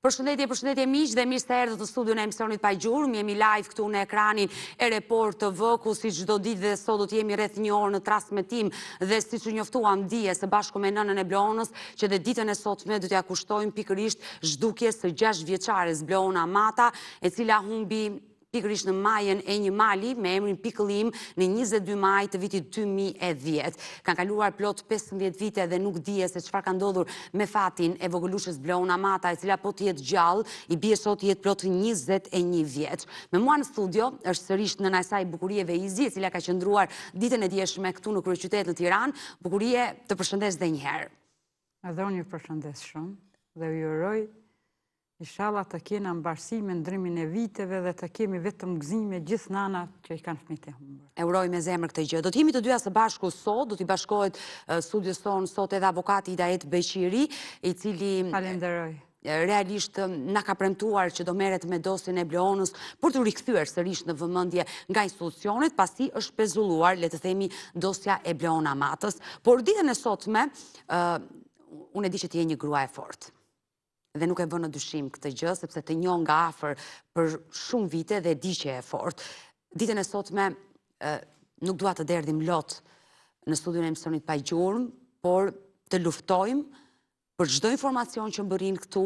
Përshëndetje, përshëndetje miq dhe mirë se erdhët në studion e emisionit Pa Gjurmë. Jemi live këtu në ekranin e Report TV, ku si çdo ditë dhe sot do të jemi rreth një orë në transmetim dhe siç u njoftuam dje së bashku me nënën e Bleonës, që dhe ditën e sotme do t'ia kushtojmë pikërisht zhdukjes së 6 vjeçares Bleona Mata, e cila humbi pikërisht në majën e një mali me emrin Pikëllim në 22 maj të vitit 2010. Kanë kaluar plot 15 vite dhe nuk dihet se çfarë ka ndodhur me fatin e vogëlushes Bleona Mata, e cila po të jetë gjallë, i bie sot të jetë plot 21 vjeç. Me mua në studio është sërish nëna e saj Bukurie Veizi, e cila ka qëndruar ditën e djeshme këtu në kryeqytet në Tiranë. Bukurie, të përshëndes dhe një herë. Edhe unë ju përshëndes shumë dhe ju uroj Ishalla të kena mbarësi me ndrimin e viteve dhe të kemi vetëm gëzime gjithë nanat që i kanë fëmijët e humbur. E uroj me zemër këtë gjë. Do të jemi të dyja së bashku sot, do t'i bashkohet studios tonë sot edhe avokati Idajet Beqiri, i cili Falenderoj. realisht na ka premtuar që do merret me dosjen e Bleonës për t'u rikthyer sërish në vëmendje nga institucionet, pasi është pezulluar, le të themi, dosja e Bleona Matës. Por ditën e sotme, unë e di që ti je një grua e fortë. dhe nuk e vë në dyshim këtë gjë, sepse të njoh nga afër për shumë vite dhe e di që je e fortë. Ditën e sotme nuk dua të derdhim lot në studion e emisionit Pa Gjurmë, por të luftojmë për çdo informacion që mbërrin këtu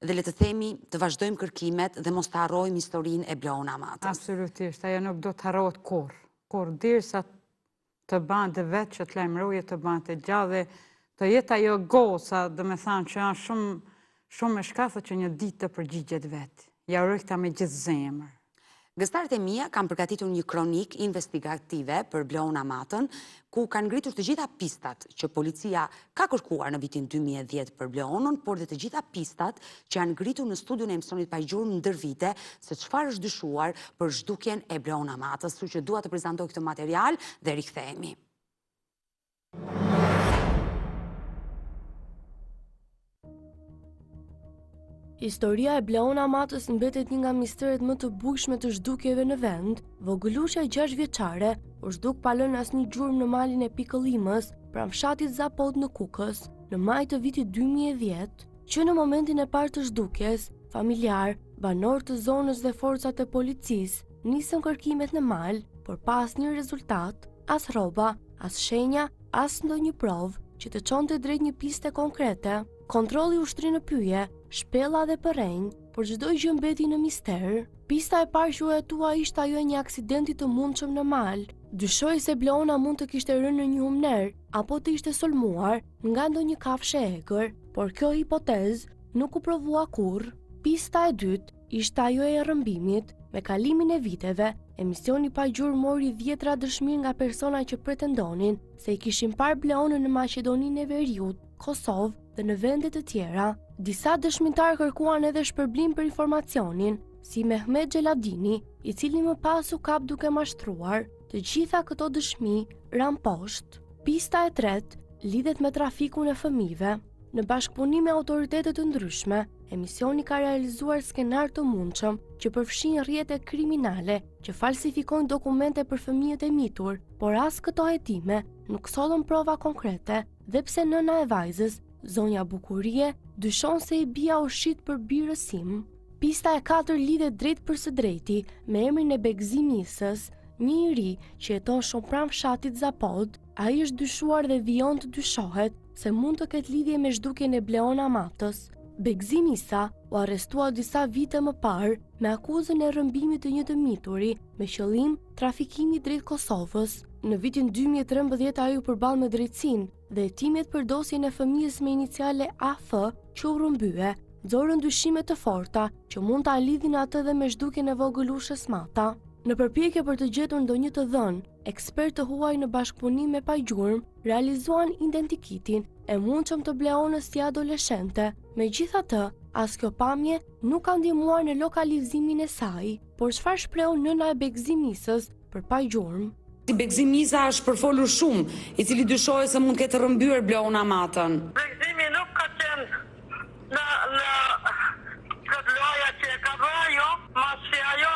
dhe le të themi të vazhdojmë kërkimet dhe mos të harrojmë historinë e Bleona Matës. Absolutisht, ajo nuk do të harrohet kurrë. Kurrë, derisa të bëhet vetë që të lajmëroje të bëhet e gjallë dhe të jetë ajo goca, domethënë që janë shumë, shumë e shkathët që një ditë të përgjigjet vetë. Ja uroj këta me gjithë zemër. Gazetarët e mia kanë përgatitur një kronikë investigative për Bleona Matën, ku kanë ngritur të gjitha pistat që policia ka kërkuar në vitin 2010 për Bleonën, por dhe të gjitha pistat që janë ngritur në studion e emisionit Pa Gjurmë ndër vite se çfarë është dyshuar për zhdukjen e Bleona Matës. Kështu që dua të prezantoj këtë material dhe rikthehemi. Historia e Bleona Matës mbetet një nga misteret më të bujshme të zhdukjeve në vend. Vogëlushja 6 vjeçare u zhduk pa lënë asnjë gjurmë në malin e Pikëllimës, pranë fshatit Zapod në Kukës, në maj të vitit 2010. Që në momentin e parë të zhdukjes, familjarë, banorë të zonës dhe forcat e policisë nisën kërkimet në mal, por pa asnjë rezultat, as rroba, as shenja, as ndonjë provë që të çonte drejt një piste konkrete. Kontrolli u shtri në pyje, shpella dhe përrenj, por çdo gjë mbeti në mister. Pista e parë që u hetua ishte ajo e një aksidenti të mundshëm në mal. Dyshohej se Bleona mund të kishte rënë në një humnerë apo të ishte sulmuar nga ndonjë kafshë e egër, por kjo hipotezë nuk u provua kurrë. Pista e dytë ishte ajo e rrëmbimit. Me kalimin e viteve, emisioni Pa Gjurmë mori dhjetra dëshmi nga persona që pretendonin se i kishin parë Bleonën në Maqedoninë e Veriut, Kosovë dhe në vende të tjera. Disa dëshmitarë kërkuan edhe shpërblim për informacionin, si Mehmet Xheladini, i cili më pas u kap duke mashtruar. Të gjitha këto dëshmi ranë poshtë. Pista e tretë lidhet me trafikun e fëmijëve. Në bashkëpunim me autoritete të ndryshme, emisioni ka realizuar skenarë të mundshëm që përfshijnë rrjete kriminale që falsifikojnë dokumente për fëmijët e mitur, por as këto hetime nuk sollën prova konkrete dhe pse nëna e vajzës, zonja Bukurie, dyshon se e bija u shit për birësim. Pista e katër lidhet drejtpërsëdrejti me emrin e Begzim Isës, një i ri që jeton shumë pranë fshatit Zapod, ai është dyshuar dhe vijon të dyshohet se mund të ketë lidhje me zhdukjen e Bleona Matës. Begzim Isa u arrestua disa vite më parë me akuzën e rrëmbimit të një të mituri me qëllim trafikimi drejt Kosovës. Në vitin 2013 ai u përball me drejtësinë dhe hetimet për dosjen e fëmijës me iniciale AF që u rrëmbye, nxorën dyshime të forta që mund ta lidhin atë dhe me zhdukjen e vogëlushes Mata. Në përpjekje për të gjetur ndonjë të dhënë, Ekspertë të huaj në bashkëpunim me Pa Gjurmë realizuan identikitin e mundshëm të Bleonës si adoleshente. Megjithatë, as kjo pamje nuk ka ndihmuar në lokalizimin e saj. Por çfarë shprehu nëna e Begzim Isës për Pa Gjurmë? Begzim Isa është përfolur shumë, i cili dyshohet se mund të ketë rrëmbyer Bleona Matën. Begzimi nuk ka qenë në në këtë loja që e ka bërë ajo, masi ajo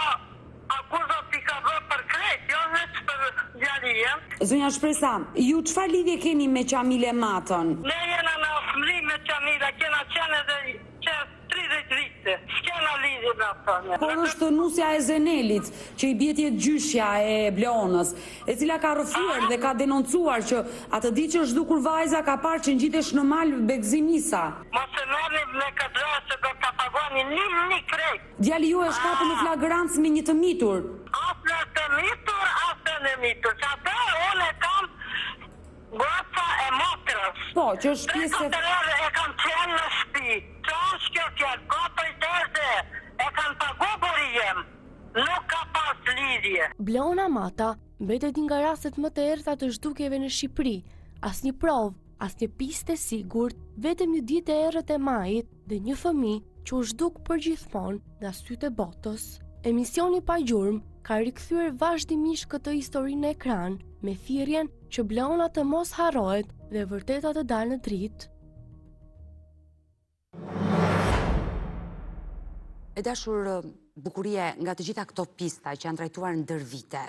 Akuzat i ka bë për krejt, jo veç për djalin jem. Zonja Shpresa, ju çfarë lidhje keni me Qamile Matën? Ne jena në afërmëri me Qamila, kena qenë edhe qe 30 vite. vete. S'kena lidhje me atë ne. Por është nusja e Zenelit, që i bie të jetë gjyshja e Bleonës, e cila ka rrëfyer dhe ka denoncuar që atë ditë që është zhdukur vajza ka parë që ngjitesh në mal Begzim Isa. Mos e merrni me këtë rast se do ta paguani një një krejt. Djali juaj është kapur në flagrancë me një të mitur. As me të mitur as të e mitur. Që atë unë e kam goca e motrës. Po, që është pjesë e. Tre katër herë e kam qenë në shtëpi. Ça është kjo fjalë? Po prej teze e kanë pagu burri jem. Nuk ka pas lidhje. Bleona Mata mbetet një nga rastet më të errëta të zhdukjeve në Shqipëri. Asnjë provë, asnjë pistë e sigurt, vetëm një ditë e errët e majit dhe një fëmijë që u zhduk përgjithmonë nga sytë e botës. Emisioni Pa Gjurmë ka rikthyer vazhdimisht këtë histori në ekran me thirrjen që Bleona të mos harrohet dhe e vërteta të dalë në dritë. E dashur Bukurie nga të gjitha këto pista që janë trajtuar ndër vite,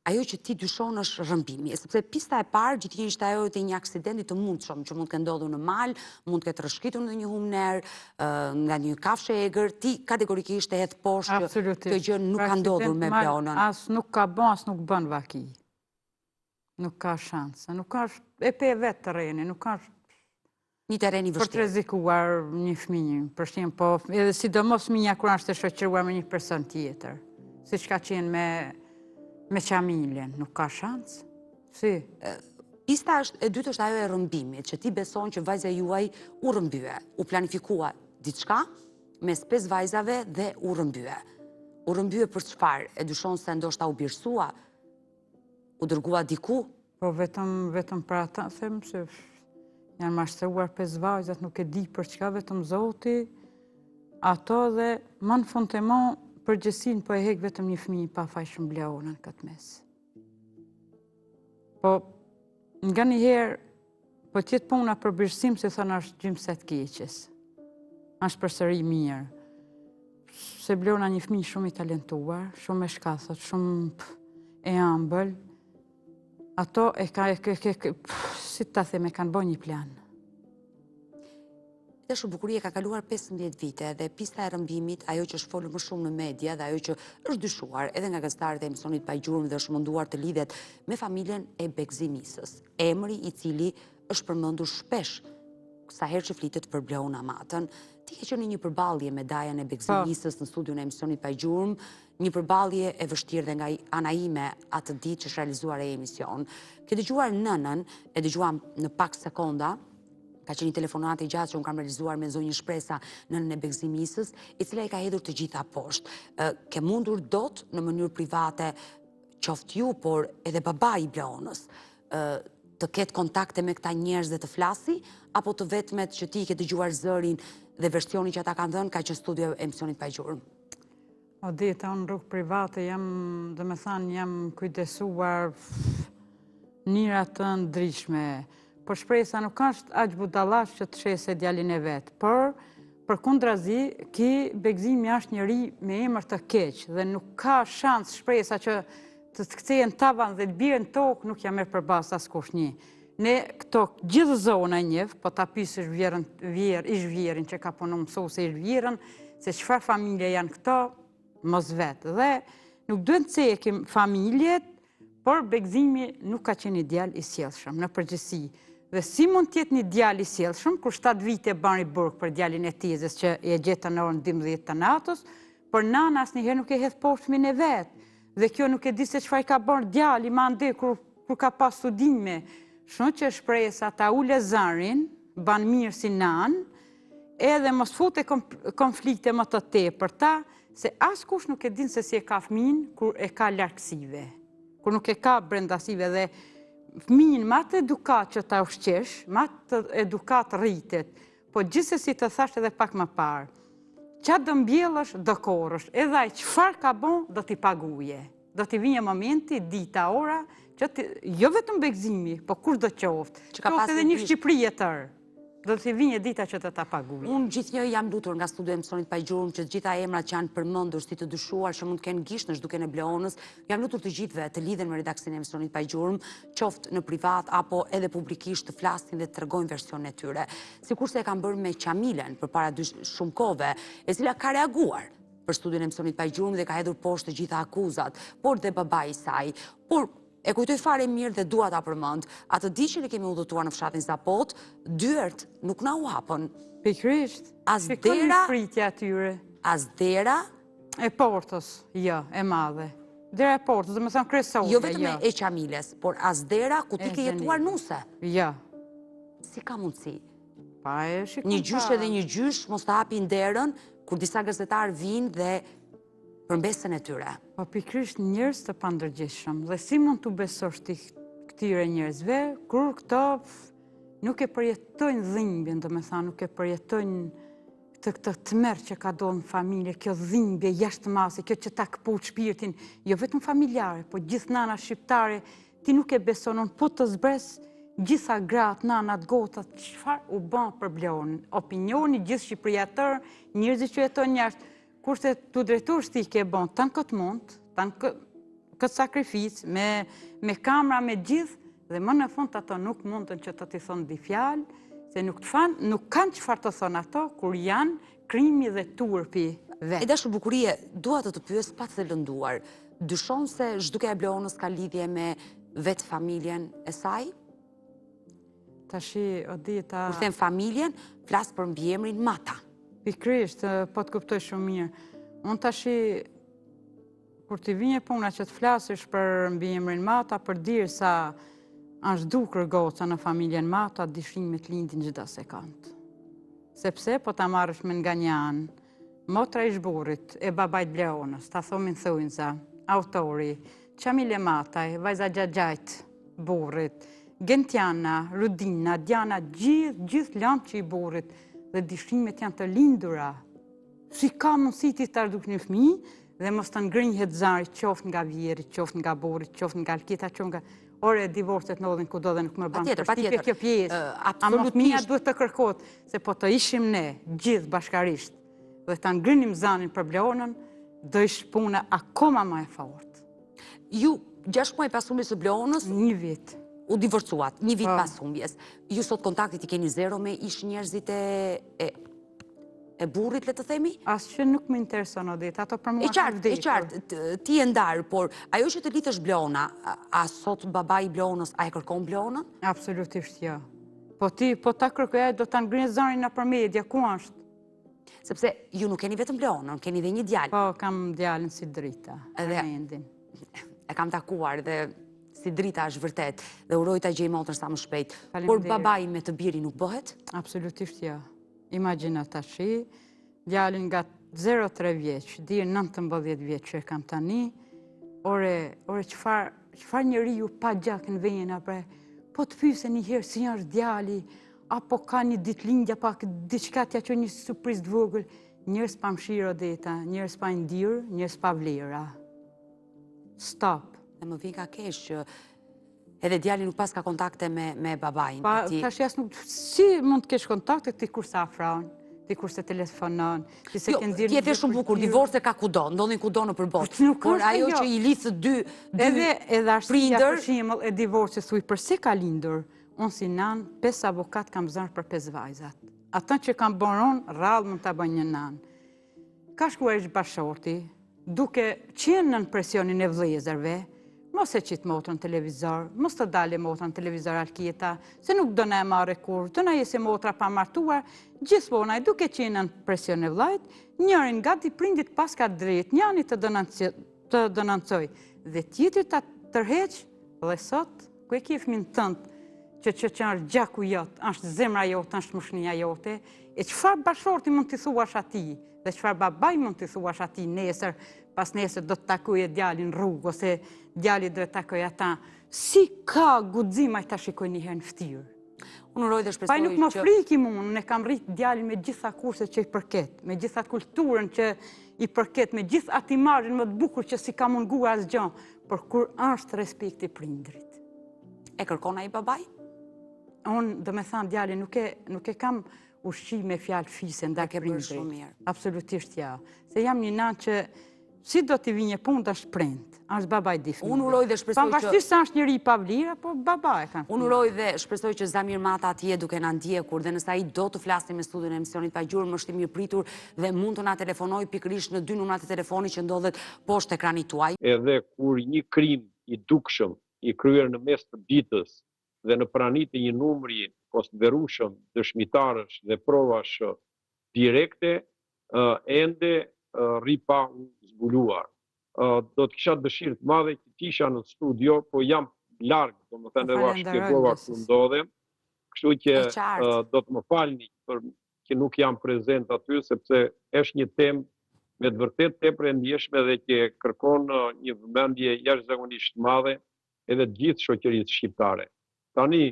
ajo që ti dyshon është rrëmbimi, sepse pista e parë gjithnjë ishte ajo e një aksidenti të mundshëm që mund të ketë ndodhur në mal, mund të ketë rrëshqitur në një humnerë, nga një kafshë e egër, ti kategorikisht e hedh poshtë që kjo gjë nuk ka ndodhur me Bleonën. As nuk ka bën, as nuk bën vaki. Nuk ka shanse, nuk ka, e pe vetë terrenin, nuk ka një terren i vështirë. Për të rrezikuar një fëmijë, për shembull, po edhe sidomos fëmija kur është e shoqëruar me një person tjetër, siç ka qenë me me Qamilin, nuk ka shans. Si? Pista është e dytë është ajo e rrëmbimit, që ti beson që vajza juaj u rrëmbye, u planifikua diçka mes pesë vajzave dhe u rrëmbye. U rrëmbye për çfarë? E dyshon se ndoshta u birësua, U dërgua diku? Po vetëm, vetëm për ata, them se janë mashtruar pesë vajzat, nuk e di për çka, vetëm zoti, ato dhe më në fund të mo, përgjegjësinë po e hek vetëm një fëmijë i pafajshëm Bleona në këtë mes. Po, nganjëherë, Po të jetë puna për birësim, si thonë, është gjymsa e të keqes. Është përsëri mirë. Se Bleona një fëmijë shumë i talentuar, shumë e shkathët, shumë e ambël. Ato e ka, e, e, e, si ta them, e kanë bo një plan. E dashur Bukurie ka kaluar 15 vite dhe pista e rrëmbimit, ajo që është folur më shumë në media dhe ajo që është dyshuar edhe nga gazetarët e emisionit Pa Gjurmë dhe është munduar të lidhet me familjen e Begzim Isës, emri i cili është përmendur shpesh sa herë që flitet për Bleona Matën. Ti ke qenë në një përballje me dajën e Begzim po. Isës në studion e emisionit Pa Gjurmë, një përballje e vështirë dhe nga ana ime atë ditë që është realizuar ai emision. Ke dëgjuar nënën, e dëgjuam në pak sekonda, Ka qenë një telefonatë e gjatë që unë kam realizuar me zonjën Shpresa, nënën e Begzim Isës, e cila i ka hedhur të gjitha poshtë. Ke mundur dot në mënyrë private, qoftë ju, por edhe babai i Bleonës, të ketë kontakte me këta njerëz dhe të flasi, apo të vetmet që ti i ke dëgjuar zërin dhe versionin që ata kanë dhënë, ka qenë studio e emisionit Pa Gjurmë? Odeta, unë rrugë private jam, domethanë, jam kujdesuar n'mënyra të ndryshme. Por Shpresa nuk është aq budallaq që të shese djalin e vet, por përkundrazi, ky Begzimi është njeri me emër të keq dhe nuk ka shans Shpresa që të të kthehen tavan dhe të bjerë në tokë, nuk ja merr për bazë askush një. Ne këto gjithë zona e njeh, po ta pysësh vjehrrën, vjehrr, ish vjehrrin që ka punu mësuse ish vjehrrën, se çfarë familje janë këto, mos vet. Dhe nuk duhet të cekim familjet, por Begzimi nuk ka qenë një djalë i sjellshëm, në përgjithësi. Dhe si mund të jetë një djalë i sjellshëm, kur 7 vite bani burg për djalin e tezës që e gjetën në orën 12 të natës, por nana asnjëherë nuk e hedh poshtë fëmijën e vet. Dhe kjo nuk e di se çfarë ka bërë djali mandej kur kur ka pas studime. Kshtu që Shpresa ta ule zërin, ban mirë si nanë, edhe mos fute konflikte më të tepërta, se askush nuk e din se si e ka fëmijën kur e ka larg syve, kur nuk e ka brenda syve dhe fëmijën me atë edukatë që ta ushqesh, me atë edukatë rritet, Po gjithsesi të thashë edhe pak më parë, ça do mbjellësh, do korrësh, edhe ai çfarë ka bo, do t'i paguje. Do t'i vijë momenti, dita, ora, që t'i, jo vetëm Begzimi, po kushdo qoftë, qoftë edhe një Shqipëri e tërë. Do t'i vijë dita që të ta paguaj. Unë gjithnjë jam lutur nga studio e emisionit Pa Gjurmë që të gjitha emrat që janë përmendur si të dyshuar që mund të kenë gisht në zhdukjen e Bleonës, jam lutur të gjithëve të lidhen me redaksinë e emisionit Pa Gjurmë, qoftë në privat apo edhe publikisht të flasin dhe të tregojnë versionin e tyre. Sikurse e kam bërë me Qamilen përpara dy shumë kohëve, e cila ka reaguar për studion e emisionit Pa Gjurmë dhe ka hedhur poshtë të gjitha akuzat, por dhe babai i saj. Por E kujtoj fare mirë dhe dua ta përmend. Atë ditë që ne kemi udhëtuar në fshatin Zapot, dyert nuk na u hapën. Pikërisht. As dera, pritja atyre. As dera e portës, jo, e madhe. Dera e portës, domethënë kryesore, jo. Jo vetëm e Qamiles, por as dera ku ti ke jetuar nuse. Jo. Si ka mundësi? Pa e shikon Një gjyshe dhe një gjysh mos të hapin derën, kur disa gazetarë vijnë dhe për mbesën e tyre. Po pikërisht njerëz të pandërgjegjshëm dhe si mund t'u besosh ti këtyre njerëzve kur këto nuk e përjetojnë dhimbjen, domethënë nuk e përjetojnë këtë këtë tmerr që ka ndodhur në familje, kjo dhimbje jashtë mase, kjo që ta këput shpirtin, jo vetëm familjare, po gjithë nana shqiptare, ti nuk e beson, unë po të zbres gjitha gratë, nanat, gocat, çfarë u bë për Bleonën, opinioni, gjithë Shqipëria tërë, njerëzit që jetojnë jashtë, Kurse t'u drejtosh ti ke bon tanë këtë mund, tanë këtë sakrificë, me, me kamera, me gjithë, dhe më në fund ato nuk mundën që të t'i thonë dy fjalë, se nuk të fan, nuk kanë çfarë të thonë ato, kur janë krimi dhe turpi vetë. E dashur Bukurie, dua të të pyes pa të lënduar, dyshon se zhdukja e Bleonës ka lidhje me vetë familjen e saj? Tashi, Odeta... Kur them familjen, flas për mbiemrin Mata. Pikërisht, po të kuptoj shumë mirë. Unë tashi, kur t'i vjen puna që të flasësh për mbiemrin Mata, përderisa është zhdukur goca në familjen Mata, dyshimet lindin çdo sekond. Sepse, po ta marrësh me nga një anë, motra e ish-burrit, e babait Bleonës, ta thomin thonjëza, autori, Qamile Mataj, vajza xhaxhait, burrit, Gentiana, Rudina, Diana, gjithë, gjithë lamçi i burrit dhe dyshimet janë të lindura. Si ka mundësi ti ta zhdukësh një fëmijë dhe mos të ngrihet zari qoftë nga vjehrri, qoftë nga burri, qoftë nga Alketa, qoftë nga... Ore, divorcet ndodhin kudo dhe nuk më bën përshtypje kjo pjesë. Ama fëmija duhet të kërkohet, se po të ishim ne, gjithë bashkarisht, dhe ta ngrinim zanin për Bleonën, do ish puna akoma më e fortë. Ju, 6 muaj pas humbjes së Bleonës... Një vit. U divorcuat, një vit po. pas humbjes. Ju sot kontaktet i keni zero me ish njerëzit e, e, e burrit, le të themi? As që nuk më intereson, Odeta, ato për mua e qartë, e qartë, ti je ndarë, por ajo që të lidh është Bleona, a sot babai i Bleonës, a e kërkon Bleonën? Absolutisht jo. Po ti, po ta kërkoja, do ta ngrinë zarin nëpër media, ku është? Sepse ju nuk keni vetëm Bleonën, keni dhe një djalë. Po, kam djalin si drita, Armendin. E kam takuar dhe si drita është vërtet dhe uroj ta gjejë motrën sa më shpejt. Por babai me të birin nuk bëhet? Absolutisht jo. Imagjino tashi, djalin nga 0-3 vjeç, deri 19 vjeç që e kam tani, ore, ore çfarë, çfarë njeriu pa gjak në vena, bre, po të pyse një herë si është djali, apo ka një ditëlindje, apo diçka t'ja çojë një surprizë të vogël, njerëz pa mëshirë Odeta, njerëz pa yndyrë, njerëz pa vlera. Stop. Dhe më vjen keq që edhe djali nuk paska kontakte me, me babain. Pa, ti... tash jas nuk, si mund të kesh kontakte ti kur s'e afron, ti kur s'e telefonon, ti s'e jo, ke nxjerrë... Ti e the shumë bukur, divorce ka kudo, ndodhin kudo nëpër botë. Po, Por ajo jo. që i lidh të dy, dy edhe, edhe arsyeja për shembull e divorcit, thuj, përse ka lindur? Unë si nanë, pesë avokat kam zënë për pesë vajzat. Atë që kam bërë unë, rrallë mund ta bëjë një nanë. Ka shkuar ish bashkëshorti, duke qenë nën presionin e vëllezërve, mos e qit motrën në televizor, mos të dale motra në televizor Alketa, se nuk do na e marrë kurrë, do na jesi motra pa martuar, gjithmonë ai duke qenë nën presionin e vllait, njërin nga dy prindit paska drejt, njani të të denoncojë dhe tjetri ta tërheq dhe sot Ku e ke fëmin tënd që që që është gjaku jot, është zemra jote, është mushnia jote, e çfarë bashkëshorti mund t'i thuash atij, dhe çfarë babai mund t'i thuash atij nesër, pasnesër do të takojë djalin rrugë, ose djali do të takojë ata, si ka guxim ai ta shikojë një herë në ftyrë? Unë uroj dhe shpresoj që... Pa nuk më friki mu, unë e kam rrit djalin me gjitha kurset që i përket, me gjitha kulturën që i përket, me gjithë atë imazhin më të bukur që s'i ka munguar asgjë, Por kur është respekti prindrit? E kërkon ai babai? Unë, domethanë, djalin, nuk e, nuk e kam ushqy me fjalë fise ndaj prindrit. Absolutisht ja. Se jam një nanë që si do t'i vi një punë është prind, është baba i dy fëmijëve. Unë uroj dhe shpresoj që... Pavarësisht se është njeri i pavlera, po baba e kanë. Unë uroj dhe shpresoj që Zamir Mata të jetë duke na ndjekur dhe nëse ai do të flasi me studion e emisionit Pa Gjurmë, është i mirëpritur dhe mund të na telefonojë pikërisht në dy numrat e telefonit që ndodhet poshtë ekranit tuaj. Edhe kur një krim i dukshëm i kryer në mes të ditës dhe në prani të një numri konsiderueshëm dëshmitarësh dhe provash direkte, ende rri pa u zbuluar. Do të kisha dëshirë të madhe që të isha në studio, po jam larg, domethënë edhe ua shpjegova ku ndodhem, kështu që do të më falni për që nuk jam prezent aty, sepse është një temë me të vërtetë tepër e ndjeshme dhe që kërkon një vëmendje jashtëzakonisht të madhe edhe të gjithë shoqërisë shqiptare. Tani,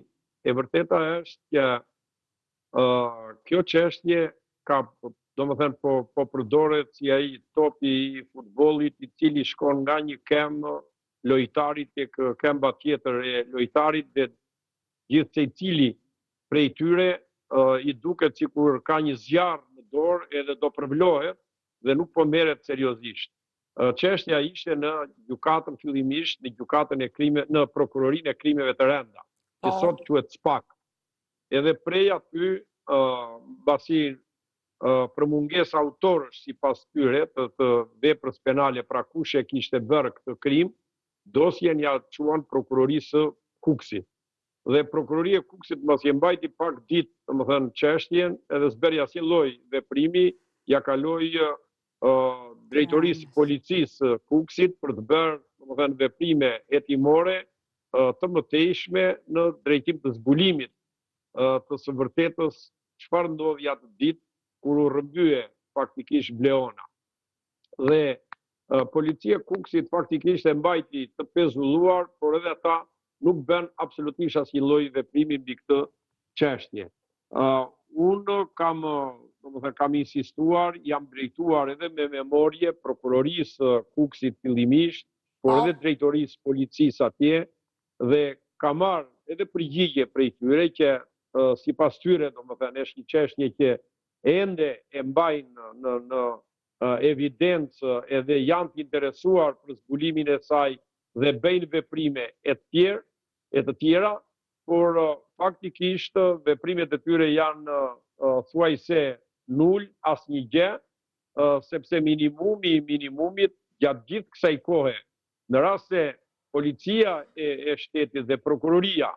e vërteta është që kjo çështje ka, domethënë, po, po përdoret si ai topi i futbollit i cili shkon nga një këmbë lojtari tek këmba tjetër e lojtarit dhe gjithsecili prej tyre i duket sikur ka një zjarr në dorë edhe do përvlohet dhe nuk po merret seriozisht. Çështja ishte në gjykatën fillimisht, në gjykatën e krime, në prokurorinë e krimeve të rënda, që po. sot quhet SPAK. Edhe prej aty, mbasi për mungesë autorësh sipas tyre të, të veprës penale, pra kush e kishte bërë këtë krim, dosjen ia çuan prokurorisë së Kukësit. Dhe prokuroria e Kukësit mbasi e mbajti pak ditë, domethënë çështjen, edhe s'bëri asnjë lloj veprimi, ia kaloi drejtorisë së policisë së Kukësit për të bërë, domethënë, veprime hetimore të mëtejshme në drejtim të zbulimit të së vërtetës çfarë ndodhi atë ditë kur u rrëmbye faktikisht Bleona. Dhe policia e Kukësit faktikisht e mbajti të pezulluar, por edhe ata nuk bënë absolutisht asnjë lloj veprimi mbi këtë çështje. Unë kam, domethënë kam insistuar, jam drejtuar edhe me memorje prokurorisë së Kukësit fillimisht, por po. edhe drejtorisë së policisë atje dhe kam marrë edhe përgjigje prej tyre që sipas tyre, domethënë, është një çështje që ende e mbajnë në në evidencë edhe janë të interesuar për zbulimin e saj dhe bëjnë veprime e të tjerë, e të tjera, por faktikisht veprimet e tyre janë thuajse nul, asnjë gjë, sepse minimumi i minimumit gjatë gjithë kësaj kohe, në rast se policia e, e shtetit dhe prokuroria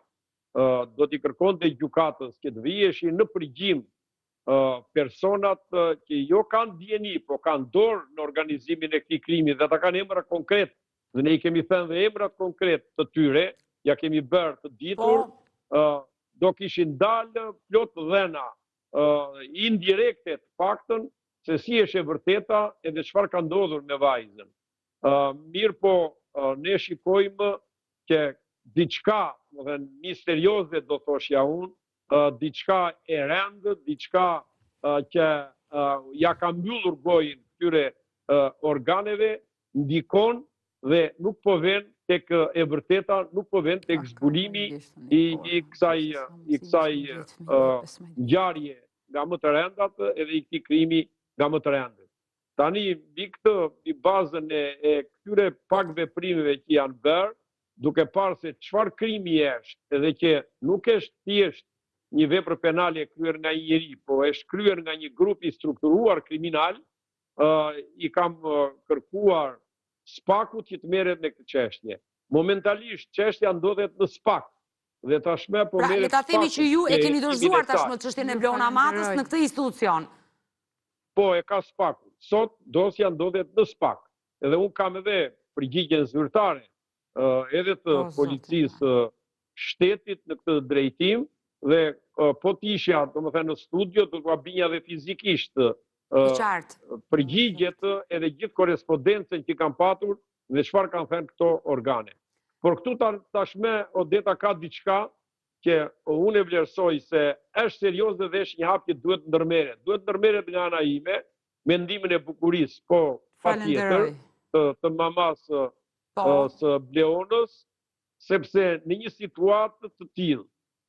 do t'i kërkonte gjykatës që të viheshin në përgjim personat që jo kanë dijeni, po kanë dorë në organizimin e këtij krimi dhe ata kanë emra konkret dhe ne i kemi thënë dhe emrat konkret të tyre, ia kemi bërë të ditur, po. do kishin dalë plot të dhëna indirekte të paktën se si është e vërteta edhe çfarë ka ndodhur me vajzën. Mirëpo, ne shikojmë që diçka, domethënë, misterioze do thoshja unë, diçka e rëndë, diçka që ia ka mbyllur gojën këtyre organeve, ndikon dhe nuk po vjen tek e vërteta, nuk po vjen tek zbulimi i, i kësaj i kësaj ngjarje nga më të rëndat edhe i këtij krimi nga më të rëndët. Tani mbi këtë, mbi bazën e, e këtyre pak veprimeve që janë bërë, duke parë se çfarë krimi është, edhe që nuk është thjesht një vepër penale e kryer nga një njeri, po është kryer nga një grup i strukturuar kriminal, i kam kërkuar SPAK-ut që të merret me këtë çështje. Momentalisht çështja ndodhet në SPAK dhe tashmë po pra, merret Pra, le ta themi që ju e keni dorëzuar tashmë çështjen e Bleona Matës në këtë institucion. Po, e ka SPAK-u. Sot dosja ndodhet në SPAK. Edhe unë kam edhe përgjigjen zyrtare edhe të policisë së shtetit në këtë drejtim dhe po të isha, domethënë në studio, do t'ua binja dhe fizikisht përgjigjet edhe gjithë korrespondencën që kam patur dhe çfarë kanë thënë këto organe. Por këtu tashmë Odeta ka diçka që unë e vlerësoj se është serioze dhe është një hap që duhet ndërmerret. Duhet ndërmerret nga ana ime, me ndihmën e bukurisë, po patjetër, të, të mamasë po. së Bleonës, sepse në një situatë të tillë,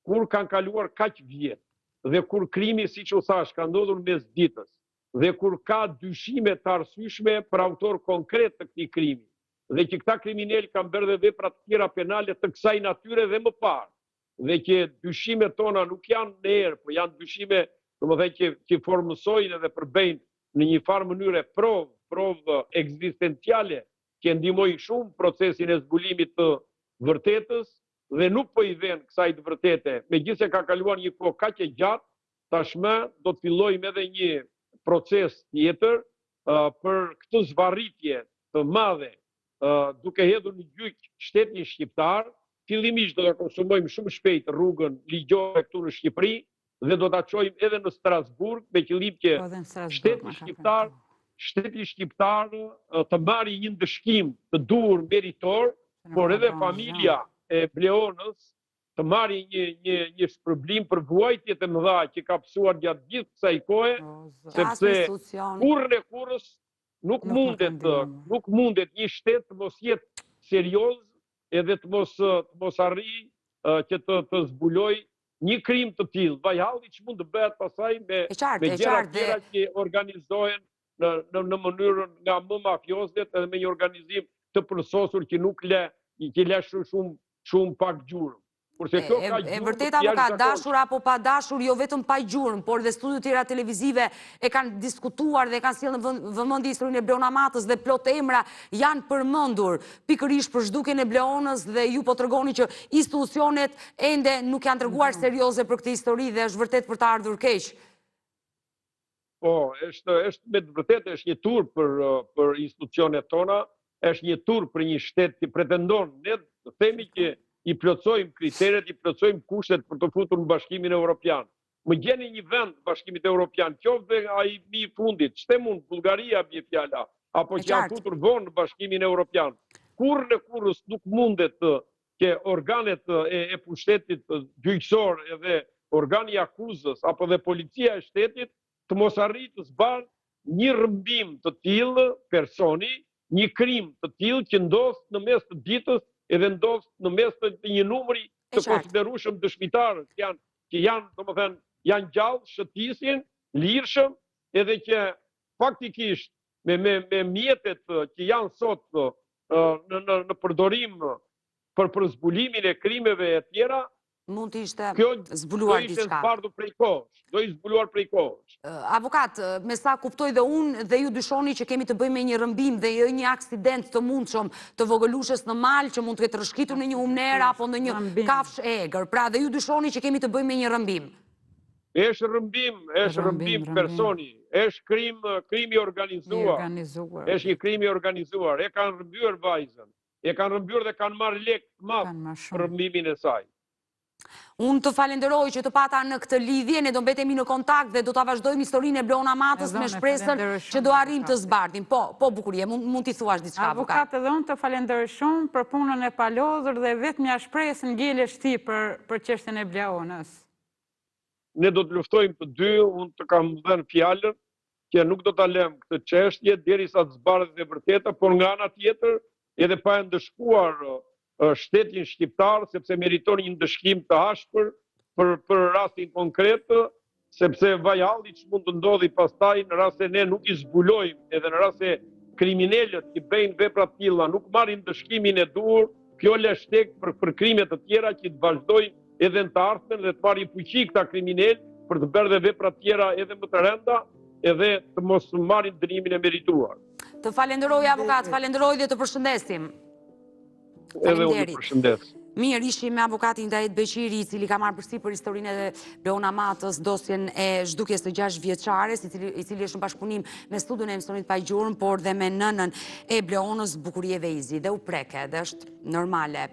Kur kanë kaluar kaq vjet dhe kur krimi, siç u thashë, ka ndodhur mes ditës dhe kur ka dyshime të arsyeshme për autorë konkretë të këtij krimi dhe që këta kriminelë kanë bërë dhe vepra të tjera penale të kësaj natyre dhe më parë dhe që dyshimet tona nuk janë në erë, po janë dyshime, domethënë që që formësojnë edhe përbëjnë në një farë mënyre provë, provë ekzistenciale që ndihmojnë shumë procesin e zbulimit të vërtetës dhe nuk po i venë kësaj të vërtete, megjithëse ka kaluar një kohë kaq e gjatë, tashmë do të fillojmë edhe një proces tjetër për këtë zvarritje të madhe duke hedhur në gjyq shtetin shqiptar, fillimisht do ta konsumojmë shumë shpejt rrugën ligjore këtu në Shqipëri dhe do ta çojmë edhe në Strasburg me qëllim që po, shteti shqiptar shteti shqiptar të marrë një ndëshkim të duhur meritor, por edhe familja e Bleonës të marrë një një një shpërblim për vuajtjet e mëdha që ka pësuar gjatë gjithë kësaj kohe, sepse kurrën e kurrës nuk mundet nuk mundet një shtet të mos jetë serioz edhe të mos të mos arrijë që të të zbulojë një krim të tillë. Vaj halli ç'mund të bëhet pastaj me me gjëra të tjera që organizohen në në në mënyrën nga më mafiozët edhe me një organizim të përsosur që nuk lë që lë shumë shumë shumë pak gjurmë. Kurse kjo ka gjurmë. E vërteta avokat, dashur apo pa dashur, jo vetëm pa gjurmë, por dhe studio tjera televizive e kanë diskutuar dhe kanë sjellë në vëmendje historinë e Bleona Matës dhe plot emra janë përmendur pikërisht për zhdukjen e Bleonës dhe ju po tregoni që institucionet ende nuk janë treguar serioze për këtë histori dhe është vërtet për të ardhur keq. Po, është është me të vërtetë është një turp për për institucionet tona, është një turp për një shtet që pretendon, ne themi që i plotësojmë kriteret, i plotësojmë kushtet për t'u futur në Bashkimin Evropian. Më gjeni një vend të Bashkimit Evropian, qoftë dhe ai më i fundit, ç'them unë Bullgaria bie fjala, apo që janë futur vonë në Bashkimin Evropian. Kurrën e kurrës nuk mundet të që organet e, e pushtetit gjyqësor edhe organi i akuzës apo dhe policia e shtetit të mos arrijë të zbardhë një rrëmbim të tillë personi, një krim të tillë që ndodh në mes të ditës edhe ndodh në mes të, të një numri të konsiderueshëm dëshmitarësh që janë që janë, domethënë, janë gjallë, shëtisin lirshëm edhe që faktikisht me me me mjetet që janë sot në në në përdorim për për zbulimin e krimeve e tjera, mund të ishte zbuluar diçka. Do ishte zbardhur prej kohësh, do ishte zbuluar prej kohësh. Avokat, me sa kuptoj dhe unë dhe ju dyshoni që kemi të bëjmë me një rrëmbim dhe jo një aksident të mundshëm të vogëlushes në mal që mund të ketë rrëshqitur në një humnerë apo në një kafshë e egër. Pra dhe ju dyshoni që kemi të bëjmë me një rrëmbim. Është rrëmbim, është rrëmbim personi, është krim, krim i organizuar. Është një krim i organizuar. E kanë rrëmbyer vajzën. E kanë rrëmbyer dhe kanë marrë lek të madh për rrëmbimin e saj. Unë të falenderoj që të pata në këtë lidhje, ne do mbetemi në kontakt dhe do ta vazhdojmë historinë e Bleona Matës me shpresën që do arrijmë të zbardhim. Po, po Bukurie, mund t'i thuash diçka avokat. Avokat edhe unë të falenderoj shumë për punën e palodhur dhe vetmja shpresë ngelesh ti për për çështjen e Bleonës. Ne do të luftojmë të dy, unë të kam dhënë fjalën që nuk do ta lëmë këtë çështje derisa të zbardhet e vërteta, por nga ana tjetër edhe pa e ndëshkuar shtetin shqiptar sepse meriton një ndëshkim të ashpër për për rastin konkret, sepse vaj halli ç'mund të ndodhi pastaj në rast se ne nuk i zbulojmë edhe në rast se kriminelët që bëjnë vepra të tilla nuk marrin ndëshkimin e duhur, kjo lë shteg për për krime të tjera që të vazhdojnë edhe në të ardhmen dhe të marrin fuqi këta kriminelë për të bërë dhe vepra të tjera edhe më të rënda edhe të mos marrin dënimin e merituar. Të falenderoj avokat, falenderoj dhe të përshëndesim. Edhe unë ju përshëndes. Mirë, ishim me avokatin Idajet Beqiri, i cili ka marrë përsipër historinë e Bleona Matës, dosjen e zhdukjes së 6 vjeçares, i cili, i cili është në bashkëpunim me studion e emisionit Pa Gjurmë, por dhe me nënën e Bleonës Bukurie Veizi, dhe u preke, dhe është normale.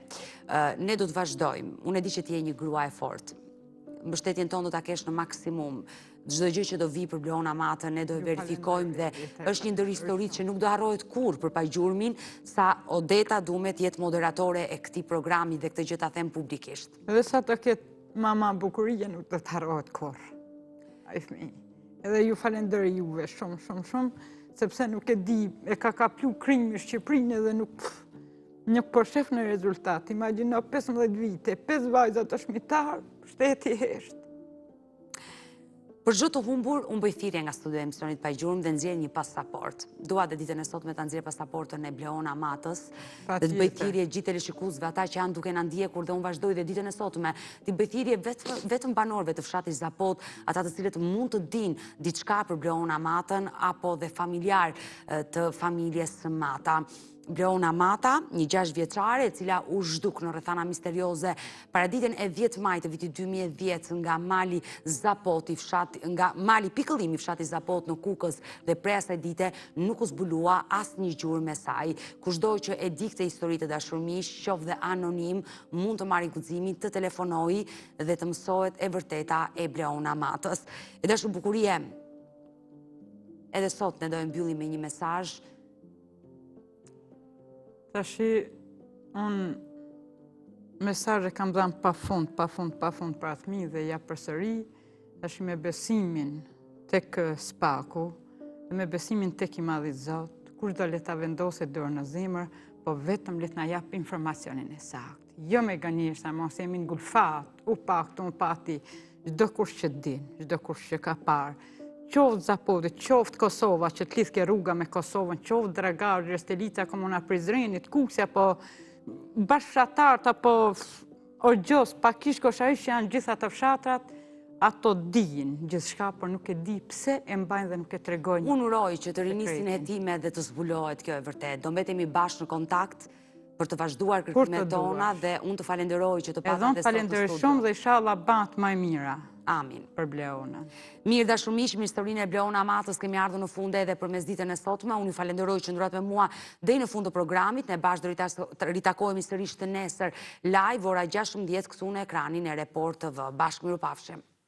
Ne do të vazhdojmë. Unë e di që ti je një grua e fortë. Mbështetjen tonë do ta kesh në maksimum. Çdo gjë që do vijë për Bleona Matën, ne do e verifikojmë dhe është një ndër historitë që nuk do harrohet kurrë për Pa Gjurmën, sa Odeta Dume të jetë moderatore e këtij programi dhe këtë gjë ta them publikisht. Dhe sa të ketë mama Bukurie nuk do të harrohet kurrë. Ai fëmijë. Edhe ju falenderoj juve shumë, shumë, shumë, sepse nuk e di, e ka kaplu krimi Shqipërinë edhe nuk Nuk po shef në rezultat, imagjino 15 vite, 5 vajza dëshmitarë, Shteti hesht. Për çdo të humbur, unë bëj thirrje nga studio e emisionit Pa Gjurmë dhe nxjerr një pasaportë. Dua dhe ditën e sotme ta nxjerr pasaportën e Bleona Matës dhe të bëj thirrje gjithë teleshikuesve, ata që janë duke na ndjekur dhe unë vazhdoj dhe ditën e sotme t'i bëj thirrje vetëm banorëve të fshatit Zapot, ata të cilët mund të dinë diçka për Bleona Matën apo dhe familjarë të familjes Mata. Bleona Mata, një 6 vjeçare e cila u zhduk në rrethana misterioze paraditen e 10 majit të vitit 2010 nga mali Zapoti, nga mali Pikëllimi fshati Zapot në Kukës dhe prej asaj dite nuk u zbulua asnjë gjurmë e saj. Kushdo që e di këtë histori të dashur miq, qoftë dhe anonim, mund të marrë guximin të telefonojë dhe të mësohet e vërteta e Bleona Matës. E dashur Bukurie, edhe sot ne do e mbyllim me një mesazh Tashi, unë mesazhe kam dhanë pa fund, pa fund, pa fund për atë fmi dhe ja përsëri, tashi me besimin tek SPAK-u dhe me besimin tek i madhi Zot, kushdo le ta vendosë dorën në zemër, po vetëm le të na japë informacionin e saktë. Jo me gënjeshtra, mos jemi ngulfat, u pa këtu, u pa aty, çdokush që din, çdokush që ka parë, qoftë Zapoti, qoftë Kosova, që të lidhke rruga me Kosovën, qoftë Dragashi, Restelica, Komuna Prizrenit, Kukësi, apo bashkëfshatarët, apo Orgjosi, Pakishë, Kosharisht, që janë gjithë ato fshatrat, ato dinë gjithçka, por nuk e di pse e mbajnë dhe nuk e tregojnë. Unë uroj që të rinisin hetimet dhe të zbulohet kjo e vërtetë. Do mbetemi bashkë në kontakt, për të vazhduar kërkimet tona dhe unë të falenderoj që të pata dhe sot në studio. Edhe unë falenderoj shumë dhe ishalla bahet më e mira. Amin. Për Bleonën. Mirë, dashur miq, me historinë e Bleona Matës kemi ardhur në fund edhe për mesditën e sotme. Unë ju falenderoj që qëndruat me mua deri në fund të programit. Ne bashkë do të ritakohemi sërish të nesër live ora 16 këtu në ekranin e Report TV. Bashkë mirupafshim.